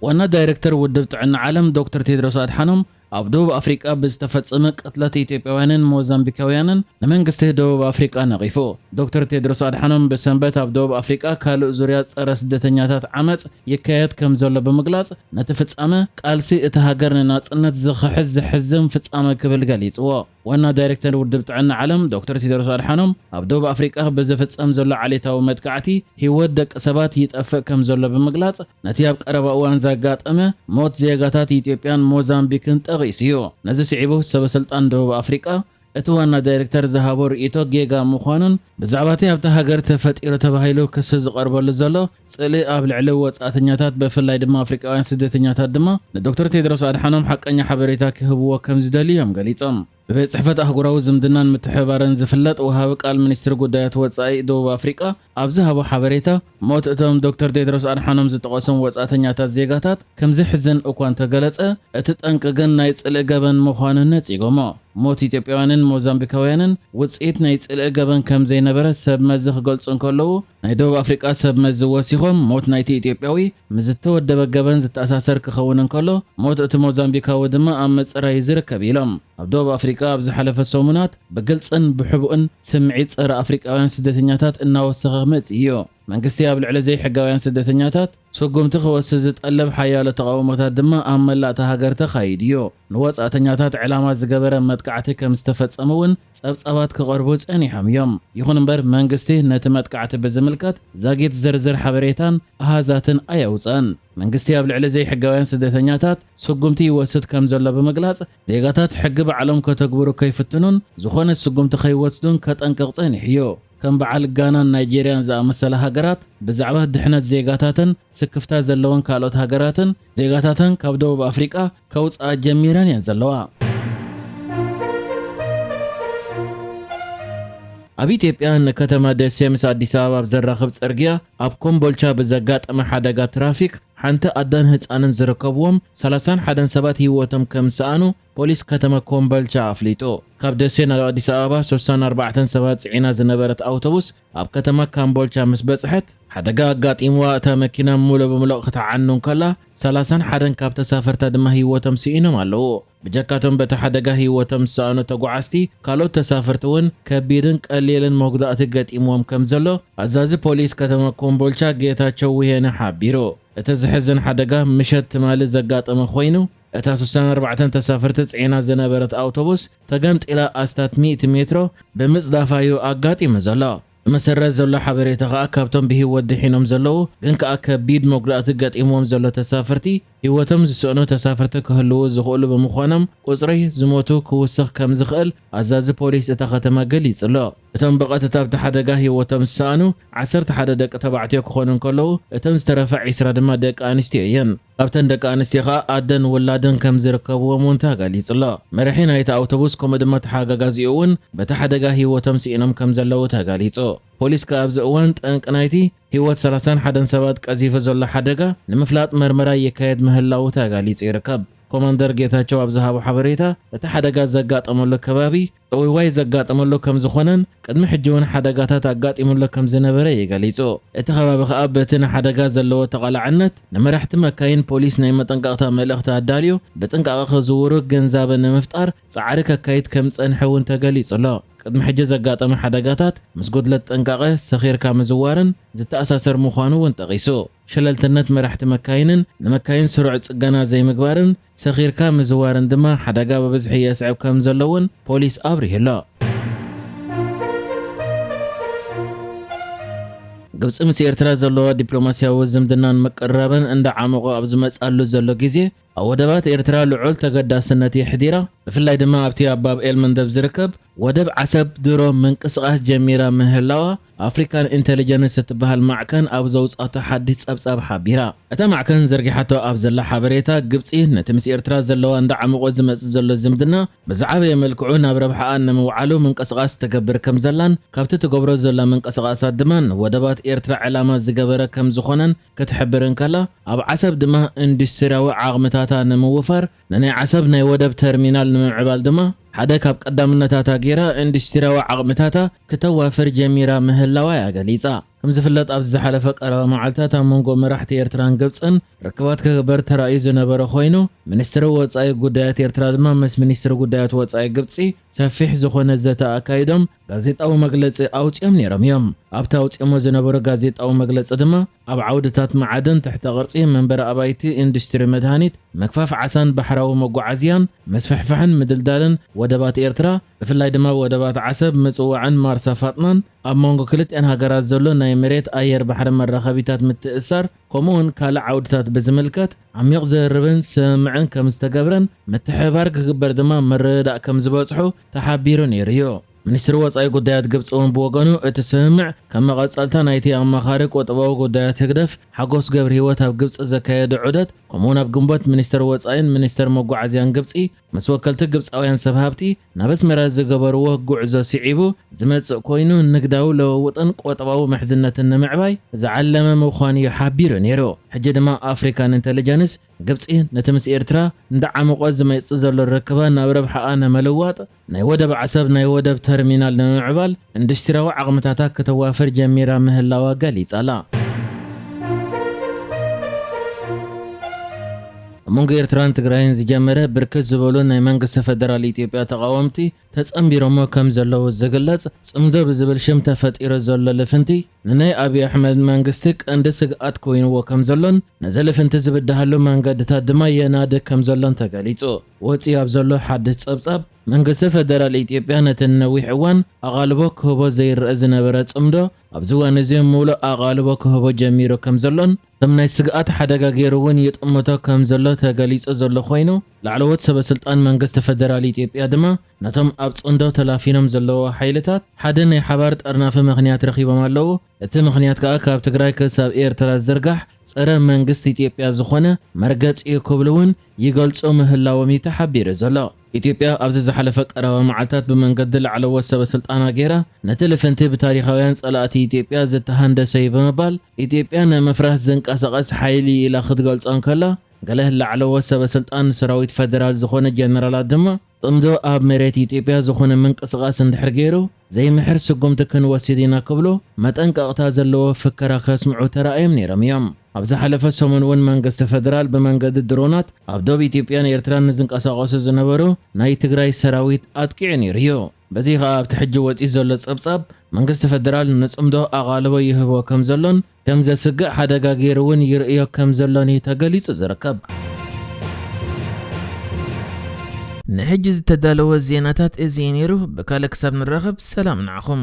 ዋና ዳይሬክተር ውድብ ጥዕና ዓለም ዶክተር ቴድሮስ ኣድሓኖም ኣብ ደቡብ ኣፍሪቃ ብዝተፈጸመ ቅትለት ኢትዮጵያውያንን ሞዛምቢካውያንን ንመንግስቲ ደቡብ ኣፍሪቃ ነቒፉ። ዶክተር ቴድሮስ ኣድሓኖም ብሰንበት ኣብ ደቡብ ኣፍሪቃ ካልእ ዙርያ ጸረ ስደተኛታት ዓመጽ ይካየድ ከም ዘሎ ብምግላጽ፣ ነቲ ፍጻመ ቃልሲ እታ ሃገር ንናጽነት ዝኽሕስ ዘሕዝን ፍጻመ ክብል ገሊጽዎ። ዋና ዳይሬክተር ውድብ ጥዕና ዓለም ዶክተር ቴድሮስ ኣድሓኖም ኣብ ደቡብ ኣፍሪቃ ብዝፍጸም ዘሎ ዓሌታዊ መጥቃዕቲ ህይወት ደቂ ሰባት ይጠፍእ ከም ዘሎ ብምግላጽ፣ ነቲ ኣብ ቀረባ እዋን ዘጋጠመ ሞት ዜጋታት ኢትዮጵያን ሞዛምቢክን ጠቒሱ እዩ። ነዚ ስዒቡ ሰበ ስልጣን ደቡብ ኣፍሪቃ እቲ ዋና ዳይሬክተር ዝሃቦ ርእይቶ ጌጋ ምዃኑን ብዛዕባ እቲ ኣብታ ሃገር ተፈጢሩ ተባሂሉ ክሲ ዝቐርበሉ ዘሎ ጽልኢ ኣብ ልዕሊ ወጻእተኛታት ብፍላይ ድማ ኣፍሪቃውያን ስደተኛታት ድማ ንዶክተር ቴድሮስ ኣድሓኖም ሓቀኛ ሓበሬታ ክህብዎ ከም ዝደልዩ እዮም ገሊጾም። ብቤት ጽሕፈት ኣህጉራዊ ዝምድናን ምትሕብባርን ዝፍለጥ ወሃቢ ቃል ሚኒስትሪ ጉዳያት ወጻኢ ደቡብ ኣፍሪቃ ኣብ ዝሃቦ ሓበሬታ፣ ሞት እቶም ዶክተር ቴድሮስ ኣድሓኖም ዝጠቐሶም ወጻእተኛታት ዜጋታት ከም ዘሕዝን እኳ እንተገለጸ፣ እቲ ጠንቂ ግን ናይ ጽልኢ ገበን ምዃኑ ነጺጎሞ። ሞት ኢትዮጵያውያንን ሞዛምቢካውያንን ውጽኢት ናይ ጽልኢ ገበን ከም ዘይነበረ ሰብ መዚ ክገልጹ እንከለዉ፣ ናይ ደቡብ ኣፍሪቃ ሰብ መዚ ወሲኾም፣ ሞት ናይቲ ኢትዮጵያዊ ምስ ዝተወደበ ገበን ዝተኣሳሰር ክኸውን እንከሎ፣ ሞት እቲ ሞዛምቢካዊ ድማ ኣብ ምጽራይ ዝርከብ ኢሎም። ኣብ ደቡብ ኣፍሪቃ ኣብ ዝሓለፈ ሰሙናት ብግልጽን ብሕቡእን ስምዒት ጸረ ኣፍሪቃውያን ስደተኛታት እናወሰኸ መጺኡ እዩ። መንግስቲ ኣብ ልዕሊ ዘይሕጋውያን ስደተኛታት ስጉምቲ ክወስድ ዝጠልብ ሓያሎ ተቓውሞታት ድማ ኣብ መላእ እታ ሃገር ተኻይዱ እዩ። ንወጻእተኛታት ዕላማ ዝገበረ መጥቃዕቲ ከም ዝተፈጸመ እውን ጸብጻባት ክቐርቡ ጸኒሖም እዮም። ይኹን እምበር መንግስቲ ነቲ መጥቃዕቲ ብዝምልከት ዛጊት ዝርዝር ሓበሬታን ኣሃዛትን ኣየውጸን። መንግስቲ ኣብ ልዕሊ ዘይሕጋውያን ስደተኛታት ስጉምቲ ይወስድ ከም ዘሎ ብምግላጽ፣ ዜጋታት ሕጊ ባዕሎም ከተግብሩ ከይፍትኑን ዝኾነ ስጉምቲ ከይወስዱን ከጠንቅቕ ጸኒሑ እዩ። ከም በዓል ጋናን ናይጄርያን ዝኣመሰላ ሃገራት ብዛዕባ ድሕነት ዜጋታተን ስክፍታ ዘለወን ካልኦት ሃገራትን ዜጋታተን ካብ ደቡብ ኣፍሪቃ ከውፅኣ ጀሚረን እየን ዘለዋ። ኣብ ኢትዮጵያ ንከተማ ደሴ ምስ ኣዲስ ኣበባ ኣብ ዘራኽብ ጽርግያ ኣብ ኮምቦልቻ ብዘጋጠመ ሓደጋ ትራፊክ ሓንቲ ኣደን ህጻንን ዝርከብዎም ሰላሳን ሓደን ሰባት ህይወቶም ከም ዝሰኣኑ ፖሊስ ከተማ ኮምቦልቻ ኣፍሊጡ። ካብ ደሴ ናብ ኣዲስ ኣበባ ሶሳን ኣርባዕተን ሰባት ጽዒና ዝነበረት ኣውቶቡስ ኣብ ከተማ ካምቦልቻ ምስ በጽሐት፣ ሓደጋ ኣጋጢምዋ እታ መኪና ምሉእ ብምሉእ ክትዓኑ እንከላ፣ ሰላሳን ሓደን ካብ ተሳፈርታ ድማ ህይወቶም ስኢኖም ኣለዉ። ብጀካቶም በቲ ሓደጋ ህይወቶም ዝሰኣኑ ተጓዓዝቲ፣ ካልኦት ተሳፈርቲ እውን ከቢድን ቀሊልን መጉዳእቲ ገጢምዎም ከም ዘሎ ኣዛዚ ፖሊስ ከተማ ኮምቦልቻ ጌታቸው ውሄነ ሓቢሩ። እቲ ዘሕዝን ሓደጋ ምሸት ትማሊ ዘጋጠመ ኮይኑ፣ እታ ሶሳን ኣርባዕተን ተሳፈርቲ ጽዒና ዝነበረት ኣውቶቡስ ተገምጢላ ኣስታት ሚእቲ ሜትሮ ብምጽዳፋ እዩ ኣጋጢሙ ዘሎ። ብመሰረት ዘሎ ሓበሬታ ከኣ ካብቶም ብህይወት ድሒኖም ዘለዉ ግን ከኣ ከቢድ መጉዳእቲ ገጢምዎም ዘሎ ተሳፈርቲ፣ ህይወቶም ዝስእኑ ተሳፈርቲ ክህልዉ ዝኽእሉ ብምዃኖም ቁጽሪ ዝሞቱ ክውስኽ ከም ዝኽእል ኣዛዚ ፖሊስ እታ ከተማ ገሊጹ ኣሎ። እቶም ብቐጥታ ኣብቲ ሓደጋ ህይወቶም ዝሰኣኑ ዓሰርተ ሓደ ደቂ ተባዕትዮ ክኾኑ እንከለዉ፣ እተን ዝተረፋ ዒስራ ድማ ደቂ ኣንስትዮ እየን። ካብተን ደቂ ኣንስትዮ ኸኣ ኣደን ውላድን ከም ዝርከብዎም እውን ተገሊጹ ኣሎ። መራሒ ናይቲ ኣውቶቡስ ከምኡ ድማ ተሓጋጋዚኡ እውን በቲ ሓደጋ ህይወቶም ስኢኖም ከም ዘለዉ ተገሊጹ። ፖሊስ ከኣ ኣብዚ እዋን ጠንቂ ናይቲ ህይወት ሰላሳን ሓደን ሰባት ቀዚፉ ዘሎ ሓደጋ ንምፍላጥ መርመራ የካየድ ምህላዉ ተገሊጹ ይርከብ። ኮማንደር ጌታቸው ኣብ ዝሃቦ ሓበሬታ፣ እቲ ሓደጋ ዘጋጠመሉ ከባቢ ጥውይዋይ ዘጋጠመሉ ከም ዝኾነን ቅድሚ ሕጂ እውን ሓደጋታት ኣጋጢሙሉ ከም ዝነበረ እዩ ገሊጹ። እቲ ከባቢ ከኣ በቲ ንሓደጋ ዘለዎ ተቓላዕነት ንመራሕቲ መካይን ፖሊስ ናይ መጠንቀቕታ መልእኽቲ ኣዳልዩ ብጥንቃቐ ክዝውሩ ግንዛበ ንምፍጣር ጻዕሪ ከካይድ ከም ዝጸንሐ እውን ተገሊጹ ኣሎ። ቅድሚ ሕጂ ዘጋጠመ ሓደጋታት ምስ ጉድለት ጥንቃቐ ሰኺርካ ምዝዋርን ዝተኣሳሰር ምዃኑ እውን ጠቒሱ፣ ሸለልትነት መራሕቲ መካይንን ንመካይን ስሩዕ ጽገና ዘይምግባርን ሰኺርካ ምዝዋርን ድማ ሓደጋ ብብዝሒ የስዕብ ከም ዘሎ እውን ፖሊስ ኣብሪሁ ኣሎ። ግብጺ ምስ ኤርትራ ዘለዋ ዲፕሎማስያዊ ዝምድናን ምቅርራብን እንዳዓመቑ ኣብ ዝመጽኣሉ ዘሎ ግዜ፣ ኣብ ወደባት ኤርትራ ልዑል ተገዳስነት የሕዲራ። ብፍላይ ድማ ኣብቲ ኣብ ባብ ኤል መንደብ ዝርከብ ወደብ ዓሰብ ድሮ ምንቅስቓስ ጀሚራ ምህላዋ ኣፍሪካን ኢንተሊጀንስ እትበሃል ማዕከን ኣብ ዘውጻቶ ሓድሽ ጸብጻብ ሓቢራ። እታ ማዕከን ዘርጊሓቶ ኣብ ዘላ ሓበሬታ፣ ግብጺ ነቲ ምስ ኤርትራ ዘለዋ እንዳዓመቖ ዝመጽእ ዘሎ ዝምድና ብዝዓበየ መልክዑ ናብ ረብሓኣ ንምውዓሉ ምንቅስቓስ ትገብር ከም ዘላን ካብቲ ትገብሮ ዘላ ምንቅስቓሳት ድማ ንወደባት ኤርትራ ዕላማ ዝገበረ ከም ዝኾነን ክትሕብር እንከላ፣ ኣብ ዓሰብ ድማ ኢንዱስትርያዊ ዓቕምታታ ንምውፋር፣ ንናይ ዓሰብ ናይ ወደብ ተርሚናል ንምምዕባል ድማ ሓደ ካብ ቀዳምነታታ ገይራ ኢንዱስትርያዊ ዓቕምታታ ክተዋፍር ጀሚራ ምህላዋ እያ ገሊጻ። ከም ዝፍለጥ፣ ኣብዚ ዝሓለፈ ቀረባ መዓልታት ኣብ መንጎ መራሕቲ ኤርትራን ግብጽን ርክባት ክግበር ተራእዩ ዝነበረ ኮይኑ፣ ሚኒስትሪ ወጻኢ ጉዳያት ኤርትራ ድማ ምስ ሚኒስትሪ ጉዳያት ወጻኢ ግብጺ ሰፊሕ ዝኾነ ዘተ ኣካይዶም ጋዜጣዊ መግለጺ ኣውጺኦም ነይሮም እዮም። ኣብቲ ኣውጺኦሞ ዝነበሩ ጋዜጣዊ መግለጺ ድማ፣ ኣብ ዓውድታት መዓድን፣ ትሕተ ቅርጺ፣ መንበሪ ኣባይቲ፣ ኢንዱስትሪ መድሃኒት፣ ምግፋፍ ዓሳን ባሕራዊ መጓዓዝያን፣ ምስፍሕፋሕን ምድልዳልን ወደባት ኤርትራ፣ ብፍላይ ድማ ወደባት ዓሰብ፣ ምጽዋዕን ማርሳ ፋጥናን፣ ኣብ መንጎ ክልቲኣን ሃገራት ዘሎ ናይ መሬት፣ ኣየር፣ ባሕሪ መራኸቢታት ምትእስሳር፣ ከምኡውን ካልእ ዓውድታት ብዝምልከት ዓሚቕ ዝርርብን ስምምዕን ከም ዝተገብረን፣ ምትሕብባር ክግበር ድማ ምርድዳእ ከም ዝበጽሑ ተሓቢሩ ነይሩ እዩ። ሚኒስትሪ ወጻኢ ጉዳያት ግብጺ እውን ብወገኑ፣ እቲ ስምምዕ ከም መቐጸልታ ናይቲ ኣማኻሪ ቁጠባዊ ጉዳያት ህግደፍ ሓጎስ ገብረህይወት ኣብ ግብጺ ዘካየዶ ዑደት፣ ከምኡውን ኣብ ግንቦት ሚኒስትር ወጻኢን ሚኒስትር መጓዓዝያን ግብጺ ምስ ወከልቲ ግብጻውያን ሰብ ሃብቲ ናብ ኣስመራ ዝገበርዎ ጉዕዞ ስዒቡ ዝመጽእ ኮይኑ፣ ንግዳዊ ለውውጥን ቁጠባዊ ምሕዝነትን ንምዕባይ ዝዓለመ ምዃኑ እዩ ሓቢሩ ነይሩ። ሕጂ ድማ ኣፍሪካን ኢንተሊጀንስ፣ ግብጺ ነቲ ምስ ኤርትራ እንዳዓመቖ ዝመጽእ ዘሎ ርክባ ናብ ረብሓኣ ንምልዋጥ፣ ናይ ወደብ ዓሰብ ናይ ወደብ ተርሚናል ንምምዕባል ኢንዱስትሪያዊ ዓቕምታታ ከተዋፍር ጀሚራ ምህላዋ ገሊጻ ኣላ። ኣብ መንጎ ኤርትራን ትግራይን ዝጀመረ ብርክት ዝበሉ ናይ መንግስቲ ፈደራል ኢትዮጵያ ተቓወምቲ ተጸንቢሮሞ ከም ዘለዉ ዝግለጽ ጽምዶ ብዝብል ሽም ተፈጢሩ ዘሎ ልፍንቲ፣ ንናይ ኣብዪ ኣሕመድ መንግስቲ ቀንዲ ስግኣት ኮይንዎ ከም ዘሎን፣ ነዚ ልፍንቲ ዝብድሃሉ መንገድታት ድማ የናድግ ከም ዘሎን ተገሊጹ። ወጺኡ ኣብ ዘሎ ሓድሽ ጸብጻብ፣ መንግስቲ ፈደራል ኢትዮጵያ ነቲ ንነዊሕ እዋን ኣቓልቦ ክህቦ ዘይረአ ዝነበረ ጽምዶ፣ ኣብዚ እዋን እዚ ምሉእ ኣቓልቦ ክህቦ ጀሚሩ ከም ዘሎን፣ ከም ናይ ስግኣት ሓደጋ ገይሩ እውን ይጥምቶ ከም ዘሎ ተገሊጹ ዘሎ ኮይኑ፣ ላዕለዎት ሰበ ስልጣን መንግስቲ ፈደራል ኢትዮጵያ ድማ፣ ነቶም ኣብ ጽምዶ ተላፊኖም ዘለዉ ሓይልታት ሓደ ናይ ሓባር ጠርናፊ ምኽንያት ረኺቦም ኣለዉ። እቲ ምኽንያት ከኣ ካብ ትግራይ ክሳብ ኤርትራ ዝዝርጋሕ ጸረ መንግስቲ ኢትዮጵያ ዝኾነ መርገጺ እዩ ክብሉ እውን ይገልጹ ምህላዎም እዩ ተሓቢሩ ዘሎ። ኢትዮጵያ ኣብዚ ዝሓለፈ ቀረባ መዓልታት ብመንገዲ ላዕለዎት ሰበ ስልጣና ገይራ፣ ነቲ ልፍንቲ ብታሪኻውያን ጸላእቲ ኢትዮጵያ ዝተሃንደሰ እዩ ብምባል፣ ኢትዮጵያ ንምፍራስ ዝንቀሳቐስ ሓይሊ ኢላ ክትገልጾ እንከላ፣ ገለ ላዕለዎት ሰበ ስልጣን ሰራዊት ፈደራል ዝኾነ ጀነራላት ድማ፣ ጽምዶ ኣብ መሬት ኢትዮጵያ ዝኾነ ምንቅስቓስ እንድሕር ገይሩ፣ ዘይምሕር ስጉምቲ ክንወስድ ኢና ክብሉ መጠንቀቕታ ዘለዎ ፍከራ ከስምዑ ተራእዮም ነይሮም እዮም። ኣብ ዝሓለፈ ሰሙን እውን መንግስቲ ፈደራል ብመንገዲ ድሮናት ኣብ ዶብ ኢትዮጵያን ኤርትራን ንዝንቀሳቐሱ ዝነበሩ ናይ ትግራይ ሰራዊት ኣጥቂዑ ነይሩ እዩ። በዚ ኸኣ ኣብቲ ሕጂ ወጺኡ ዘሎ ጸብጻብ፣ መንግስቲ ፈደራል ንጽምዶ ኣቓልቦ ይህቦ ከም ዘሎን ከም ዘስግእ ሓደጋ ገይሩ እውን ይርእዮ ከም ዘሎን እዩ ተገሊጹ ዝርከብ። ንሕጂ ዝተዳለወ ዜናታት እዚ እዩ ነይሩ። ብካልእ ክሳብ ንራኸብ ሰላም ንዓኹም።